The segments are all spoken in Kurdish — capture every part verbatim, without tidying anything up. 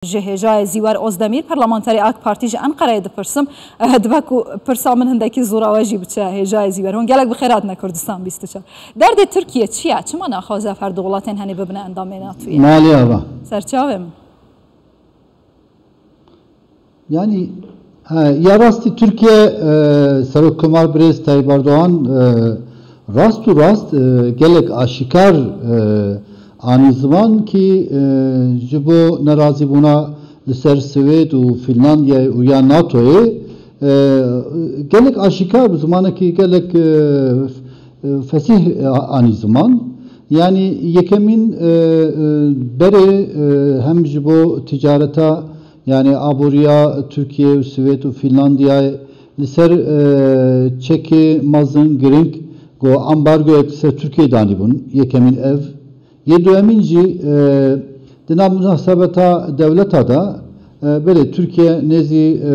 Ji hêjayê Zîwer Ozdemîr, parlamenterê AK Partî ji Enqereyê dipirsim, eh, dibe ku pirsa min hindekî zora we jî biçe hêjayê Zîwer. Hûn gelek bi xêr hatine Kurdistan bîst û çar. Derdê Tirkiye çi ye? Çima naxwaze ev her du welatên henê bibine endamê NATOyê? Malê ava. Serçavê min. Yani, he, ya rastî Tirkiye, e, Serokkomar Birêz Tayyip Erdoğan, e, rast û rast, e, gelek aşikar, e, anî ziman kî, e, ji bo nerazîbûna li ser Swêd û Fînlandiyayê û ya NATOyê, e, gelek aşikar bi zimanekî gelek, e, f-, e, fesîh, e, anî ziman. Yani yekemîn, e, e, berê, e, hem ji bo ticareta, yani aboriya Tirkiye û Swêd û Fînlandiyayê li ser, e, çekê mezin giring ku ambargoyek li ser Tirkiye danîbûn. Yekemîn ev. Yê duyemîn jî, e, di nav munasebeta dewleta de, e, belê Tirkiye nêzî, e,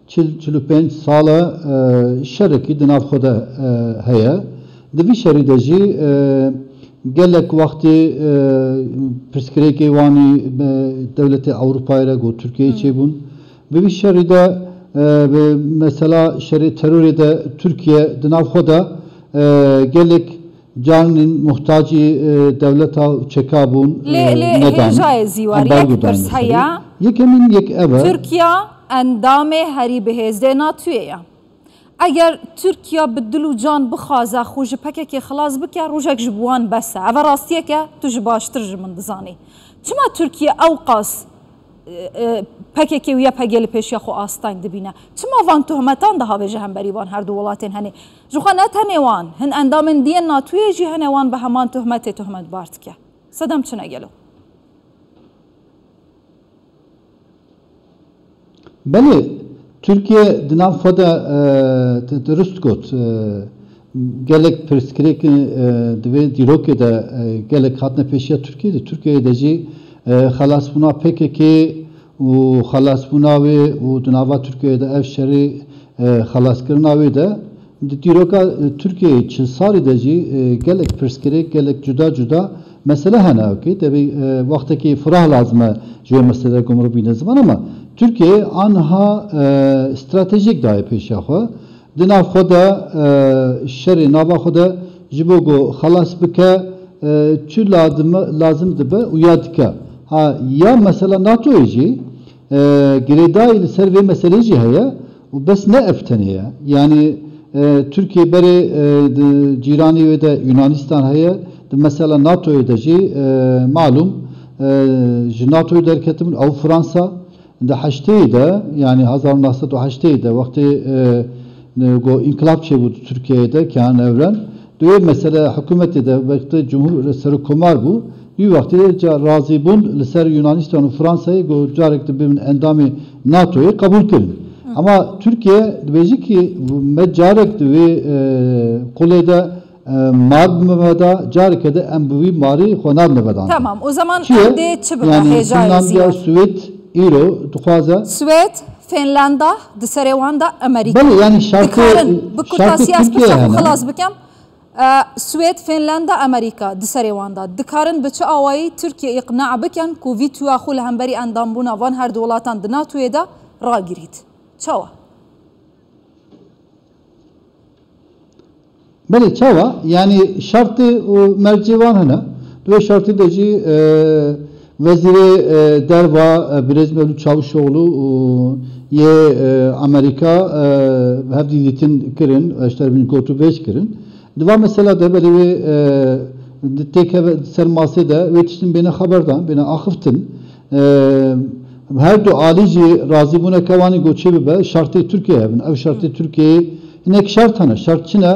çil, çil û pênc sal e, e, şerekî di nav xwe de, e, heye. Di vî şerî de jî, e, gelek wextê, e, pirsgirêkê wanî, e, dewletê Ewropayê re ku Tirkiyeyê Hmm. çêbûn. Bi vî şerî de, e, bi mesela şerê terorê de Tirkiye di nav xwe de, e, gelek carnên muhtacî, e, dewleta û çeka bûn, Lê, e, lê nedan. Hêjayê Zîwar, Ambargo yek pirs dayne heye. Yekemîn yek ev e. Tirkiye endamê herî bihêzdê NATOyê ye. Eger Tirkiye bi dil û can bixwaze xwe ji PKKê xilas bike, rojek ji bo wan bes e. Ev rastiyek e, tu ji baştir ji min dizanî. Çima Tirkiye ewqas, e, e, PKK û YPG li pêşiya xwe asteng dibîne? Çima van tohmetan dihavê ji hemberî van her du welatên henê? Ji xwe ne tenê wan, hin endamên diyên NATOyê jî hene wan bi heman tohmetê tohmetbar dike. Sedem çi ne gelo? Belê, Tirkiye di nav xwe de, e, te dirust got, e, gelek pirsgirêk, e, di vê dîrokê de, e, gelek hatine pêşiya Tirkiyê de. Tirkiyeyê de jî, e, xelasbûna PKK û xelasbûna wê û di nava Tirkiyeyê de ev şerê, e, xelaskirina wê de, di dîroka, e, Tirkiyeyê çil salî de jî, e, gelek pirsgirêk, gelek cuda cuda mesele hene. Okey, tevî, e, wextekî firah lazim e ji wê meseleyê ku mirov bîne ziman, ama Tirkiye aniha, e, stratejîk daye pêşiya xwe. Di nav xwe de, e, şerê nava xwe de ji bo ku xelas bike, e, çi lazim, lazim dibe û ya dike. Ha, ya mesela NATOyê jî, e, girêdayî li ser vê meselê jî heye û bes ne ev tenê ye. Yani, e, Tirkiye berê, e, di cîranê wê de Yunanistan heye, di mesela NATOyê de jî, e, malûm, e, ji NATOyê derketibûn, ew Fransa, Di heştê de, yani hezar neh sed û heştê de, wextê, e, e, ku înkilab çêbû di Tirkiyeyê de, Kenan Evren, di wê mesele hikûmetê de, wextê cumhur serokkomar bû, wî wextê ca razîbûn li ser Yunanistan û Fransayê ku carek dibin endamê NATOyê qebûl kirin. Ama Tirkiye dibêje ki me carek di wê, e, qulê de, e, mar bi me da, careke de em bi wî marî xwe nadine vedan. Tamam, o zaman Çi ye? Em dê çi bibe Yani hêjayê Finlandiya, Zîwar? Swêd, îro dixwaze. Swêd, Finlanda, di serê wan de Amerîka. Belê, yani şartê, Dikarin, bi kurtasî ez pirsê xwe xilas bikim. E, Swêd, Finlanda, Amerîka di serê wan de. Dikarin bi çi awayî Tirkiye îqna bikin ku vîtoya xwe li hemberî endambûna van her du welatan di NATOyê de ragirît? Çawa? Belê, çawa? Yani şartê û mercê wan hene. Di wê şartê de jî, e, wezîrê, e, derva, e, birêz Mevlût Çavuşoğlu û yê, e, Amerîka, e, hevdî dîtin kirin, ji te re bin gotûbêj kirin. Di va mesela de belê wê, e, di têkeve ser masê de wê tiştin bêne xeberdan, bêne axiftin. E, her du alî jî razîbûneke wan ê ku çê bibe, şartê Tirkiyeyê hebin. Ev şartê Tirkiyeyê hinek şart hene. Şart çi ne?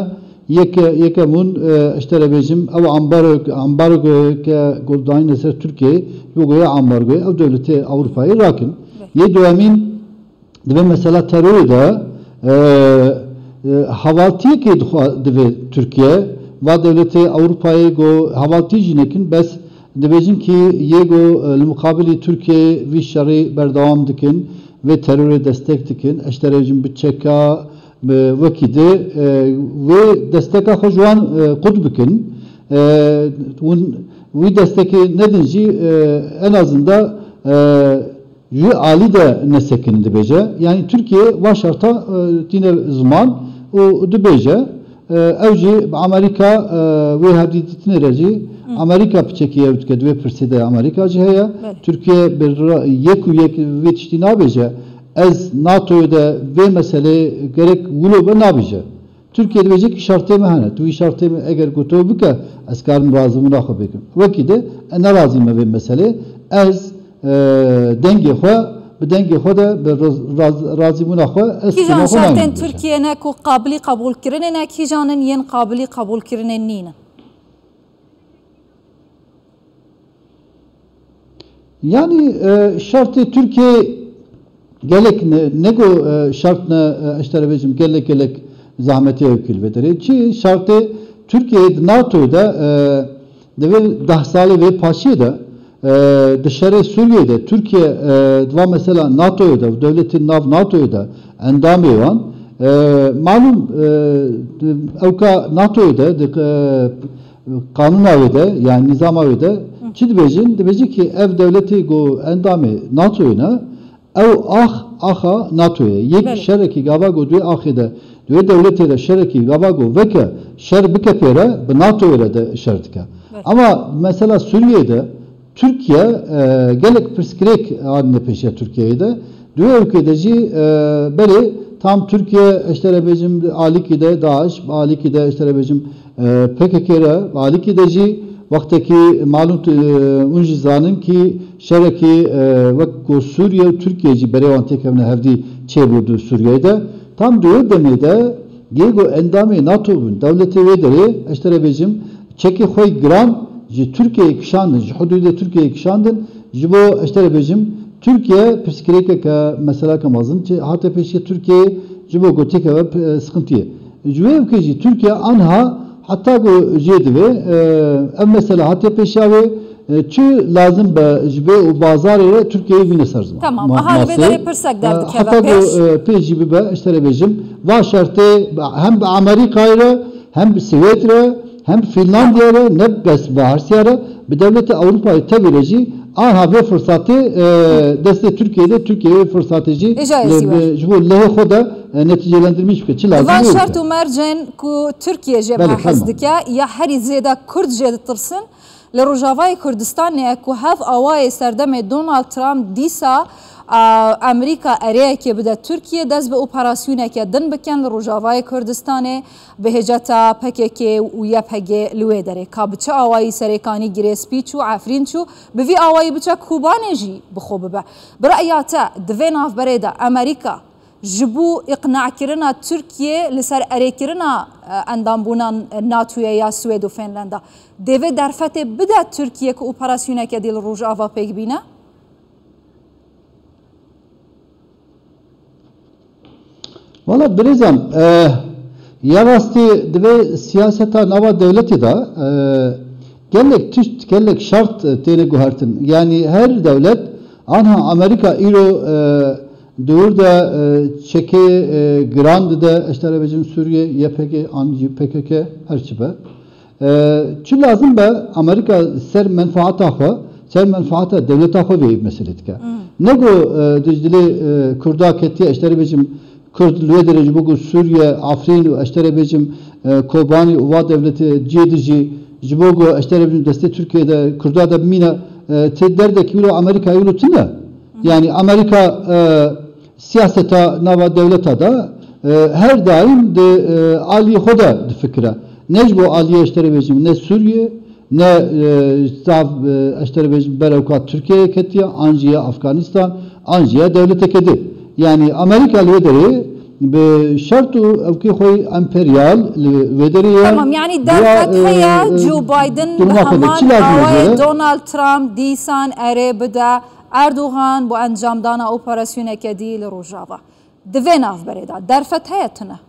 Yeke, yekemûn, e, ji te re bêjim, ew ambargo, ambargoyeke ku danîne ser Tirkiyeyê, ji bo goya ambargoyê, ew dewletê Ewropayê rakin. Yê duyemîn, Di vê mesela terorê de, e, e, hevaltiyekê dixwa-, divê Tirkiye, va dewletê Ewropayê ku hevaltî jî nekin, bes dibêjin kî yê ku, e, li muqabilî Tirkiyeyê vî şerî berdewam dikin, vê terorê destek dikin, eşterê jin bi çeka, bi wekî di, e, wê desteka xwe ji wan, e, qut bikin. E, hûn wî destekê nedin jî, e, en azında, e, Ji alî de nesekin dibêje. Yanî Tirkiye va şerta, e, tîne ziman û dibêje, e, ew jî bi Amerîka, e, wê hevdîtîtinê re jî Amerîka piçekî ew dike, di wê pirsê de Amerîka jî heye. Belê. Tirkiye bi ra-, yek û yek vê tiştî nabêje. Ez NATOyê de vê meselê gerek wilo be nabêje. Tirkiye dibêje ki şertê me hene. Tu wî şertê me eger ku tu bike, ez karim razîbûna xwe bikim. Wekî de, e, ne razî me vê meselê. Ez, e, dengê xwe, bi dengê xwe de, bi raz-, raz-, razîbûna xwe, ez Kîjan şertên Tirkiye ne ku qabilî qebûlkirinê ne, kîjan in yên qabilî qebûlkirinê nînin? Yanî, e, şertê Tirkiye gelek ne, ne ku, e, şert ne, e, ez te re bêjim, gelek, gelek zehmetê ew kil vê derê. Çi şertê Tirkiye di NATOyê de, e, di vê deh salê vê paşiyê de, e, di şerê Sûriyeyê de Tirkiye, e, di va mesela NATOyê de, dewletên nav NATOyê de endamê wan, e, malûm, e, di, ewka NATOyê de, di, e, qanûna wê de, yani nîzama wê de çi dibêjin? Dibêjin ki ev dewletê ku endamê NATOyê ne, ew ax, axa NATOyê ye. Yek şerekî gava ku di wê axê de, di wê dewletê de şerekî gava ku veke şer bike pê re, bi NATOyê re de şer dike. Ama mesela Sûriyeyê de Tirkiye, e, gelek pirsgirêk anîne pêşiya Tirkiyeyê de. Di wê ewkê de jî, e, belê tam Tirkiye, ez te re bêjim, alîkî de DAIŞ, alîkî de, ez te re bêjim, e, P K K re, alîkî de jî wextekî malûm tu, e, hûn jî zanin kî şerekî, e, wek ku Sûriye û Tirkiye jî berê wan têkevine hevdî çêbû di Sûriyeyê de. Tam di wê demê de yê ku endamê NATO bin, dewletê wê derê, ez te re bêjim, çekê xwe giran ji Tirkiyeyê kişandin, ji hudûdê Tirkiyeyê kişandin, ji bo, ez te re bêjim, Tirkiye pirsgirêkeke, meseleke mezin çi hate pêşiya Tirkiyeyê, ji bo ku têkeve p-, siqintiyê. Ji wê yekê jî Tirkiye anha heta ku jê divê, e, ev mesele hatiye pêşiya wê, e, çi lazim be ji vê û bazarê re Tirkiyeyê bîne ser ziman. Tamam, ma-, aha, li vê masê. Derê pirsek E, derdikeve heta ku, pêş. E, pê jî bibe, ez te re bêjim, va şertê hem bi Amerîkayê re, hem bi Swêd re, hem bi Fînlandya re, ne bes bi Hersiya re, bi dewletê Ewropayê tevî re jî anha vê firsatê, e, destê Tirkiyê de, Tirkiye vê firsatê jî Êca li, Êzîwer. Bi, ji bo lehê xwe de, e, netîcelendirmîş bike. Çi lazim Van wê şert bike. Û mercên ku Tirkiye jê Belê, behs tamam. Dike, ya herî zêde Kurd jê ditirsin, li Rojavayê Kurdistanê ku hev awayê serdemê Donald Trump dîsa, a, Amerîka erêyekê bide Tirkiye, dest bi operasyoneke din bikin li Rojavayê Kurdistanê, bi hêceta P K K û Y P G li wê derê. Ka bi çi awayî Serêkanî girê spî çû, Efrîn çû, bi vî awayî biçe Kobanê jî bi xwe bibe. Bi reya te, di vê navberê de Amerîka ji bo îqnakirina Tirkiye li ser erêkirina, e, endambûna NATOyê ya Swêd û Fînlanda, dê vê derfetê bide Tirkiye ku operasyoneke dî li Rojava pêk bîne? Wala birêzan, e, ya rastî di vê siyaseta nava dewletê de, e, gelek tişt, gelek şert, e, têne guhertin. Yanî her dewlet, anha Amerîka îro, e, di wir de, e, çekê, e, giran dide, ez te re bêjim Sûriye, Y P G an jî P K K, her çi be. E, çi lazim be, Amerîka ser menfaata xwe, ser menfaata dewleta xwe vê meselê dike. Hmm. Ne ku, e, di dilê, e, Kurda ketiye, ez te re bêjim, Kurd li wê derê ji bo ku Sûriye, Afrîn û ez te re bêjim, e, Kobanî û va dewletê cihê din jî ji bo ku ez te re bêjim destê Tirkiye de Kurda de bimîne, e, ti derdekî wilo Amerîkayê wilo tune. Yanî Amerîka, e, siyaseta nava dewleta de, e, her daîm di, e, aliyê xwe de difikire. Ne ji bo aliyê ez te re bêjim, ne Sûriye, ne, e, zav, e, ez te re bêjim berewka Tirkiyeyê ketiye, an jî ya Afganistan, an jî ya dewleteke din. Yanî Amerîka li wê derê bi şert û ewkê xwe yê emperyal li wê derê ye. Tamam, yanî derfet heye, e, Joe Biden bi heman awayê Donald Trump dîsan erê bide Erdogan bo encamdana operasyoneke dî li Rojava. Di vê navberê de derfet heye tune?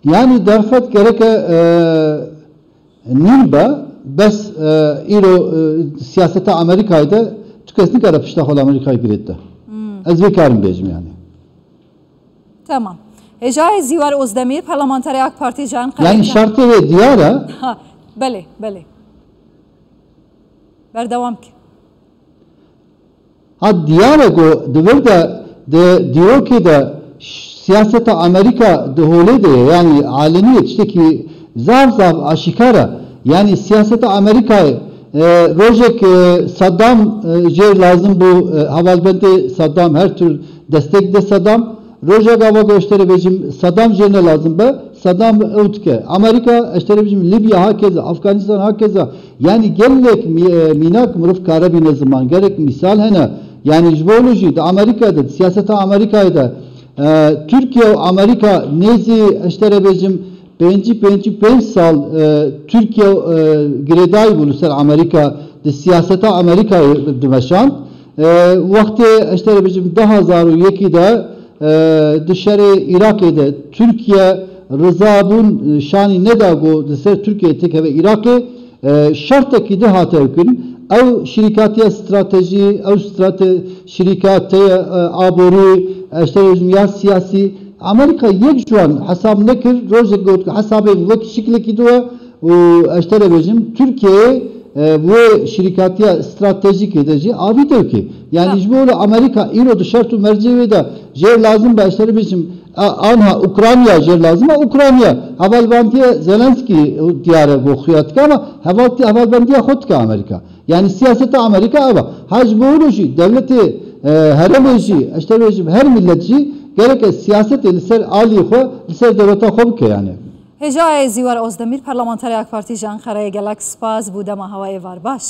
Yanî derfet gereke, e, nîn be, bes, e, îro, e, siyaseta Amerîkayê de tu kes nikare pişta xwe li Amerîkayê girêt de. Hmm. Ez vê karim bêjim yanî. Tamam. Hêjayê Zîwer Ozdemîr, parlamenterê AK Partî ji Enqerê. Yanî şertê wê diyar e. Ha, belê, belê. Berdewam ke. A diyar e ku di vir de, di dîrokê de ş-, siyaseta Amerîka di holê de ye, yanî alenî ye, tiştekî zaf zaf aşîkar e. Yanî siyaseta Amerîkayê, e, rojek, e, Saddam, e, jêr lazim bû, e, hevalbendê Saddam, her tur destek de Saddam. Rojek ava ku ez ji te re bêjim, Saddam jê ne lazim be, Saddam ew dike. Amerîka, ez ji te re bêjim, Libya ha keza, Afganistan ha keza. Yanî gelek mî-, e, mînak mirov kare bîne ziman, gelek mîsal hene. Yanî ji bo wilo jî di Amerîka de, di siyaseta Amerîkayê de, e, Tirkiye û Amerîka nêzî, ez ji te re bêjim, pêncî, pêncî pênc sal, e, Tirkiye, e, girêdayî bû li ser Amerîka, di siyaseta Amerîkayê dimeşand. E, wextê, ez ji te re bêjim, du hezar û yekî de, e, di şerê Iraqê de Tirkiye riza bûn, e, şanî neda ku di ser Tirkiye têkeve Iraqê, e, şertekî di hate ew kirin. Ew şirîkatiya stratejî, ew strate-, şirîkateye, e, aborî, ez ji te re bêjim ya siyasî. Amerîka yek ji wan hesab nekir, rojek got ku hesabê wek şiklekî di we û ez ji te re bêjim, Tirkiyeyê, e, wê şirîkatiya stratejîkê de jî avî dewkê. Yanî Ha. ji bo wilo Amerîka îro di şert û mercê wê de jê lazim be, ez ji te re bêjim, a-, anha Ukrayna jê lazim e, Ukrayna hevalbendiyê Zelenskî diyar e ku xuya dike, ama hevaltî-, hevalbendiya xwe dike Amerîka. Yanî siyaseta Amerîka ev e. Ha ji bo wilo jî dewletê, e, herêmê jî, ez ji te re bêjim, her milet jî gereke siyasetê li ser aliyê xwe, li ser dewleta xwe bike yanî. Hêja Zîwer Ozdemîr, parlamenterê AK Partî ji Enqereyê, gelek spas bo dema hewa êvar baş.